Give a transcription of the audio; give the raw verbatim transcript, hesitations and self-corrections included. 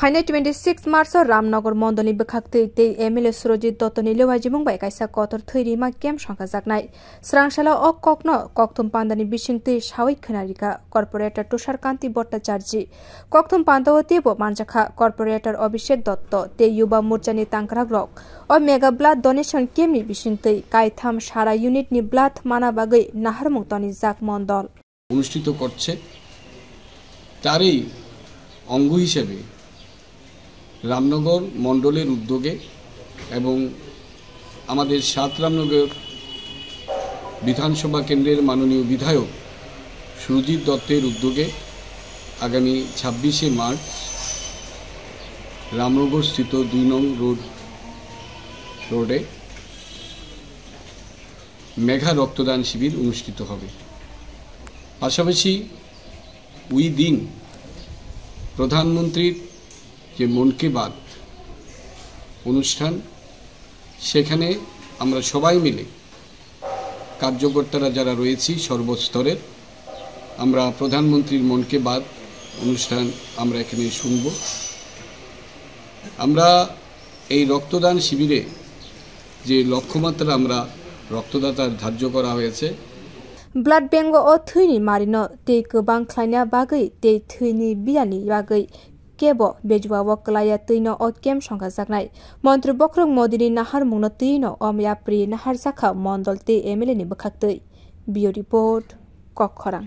Phainai twenty six March o Ramnagar Mondolni bwkhaktwi tei M L A Surojit Dottoni lewajimung bai kaisa kotor thwi rima camp songkhajaknai. Swrang salo o kokno kokthum pandani bisingtwi sawi khwnarikha Corporator Tushar Kanti Bhattacharjee. Kokthum pandao teibo manjakha Corporator Abhishek Dotto tei Yuba Morchani tangkrakrok. O Mega Blood Donation Camp ni bisingtwi kaitham sara unit ni blood mana bagwi naharmung tonijak Mondol. অনুষ্ঠিত করছে, তারই অঙ্গ হিসেবে রামনগর মণ্ডলের উদ্যোগে এবং আমাদের সাত রামনগর বিধানসভা কেন্দ্রের মাননীয় বিধায়ক সুরজিৎ দত্তের উদ্যোগে আগামী ছাব্বিশে মার্চ রামনগরস্থিত দুই নং রোড রোডে মেগা রক্তদান শিবির অনুষ্ঠিত হবে। পাশাপাশি ওই দিন প্রধানমন্ত্রীর যে মন কি বাত অনুষ্ঠান, সেখানে আমরা সবাই মিলে কার্যকর্তারা যারা রয়েছি সর্বস্তরের, আমরা প্রধানমন্ত্রীর মন কি বাত অনুষ্ঠান আমরা এখানে শুনব। আমরা এই রক্তদান শিবিরে যে লক্ষ্যমাত্রা আমরা রক্তদাতার ধার্য করা হয়েছে, Blood bank o thwini marino tei kwbang khlaina bagwi tei thwini biyani bagwi kebo bejua o kwlaiya twino o camp songkhajaknai. Montri Bokhorok Modini naharmungno twino o yapri naharjakha Mondol tei M L A ni bwkhaktwi. Bureau Report, Kokkhorang.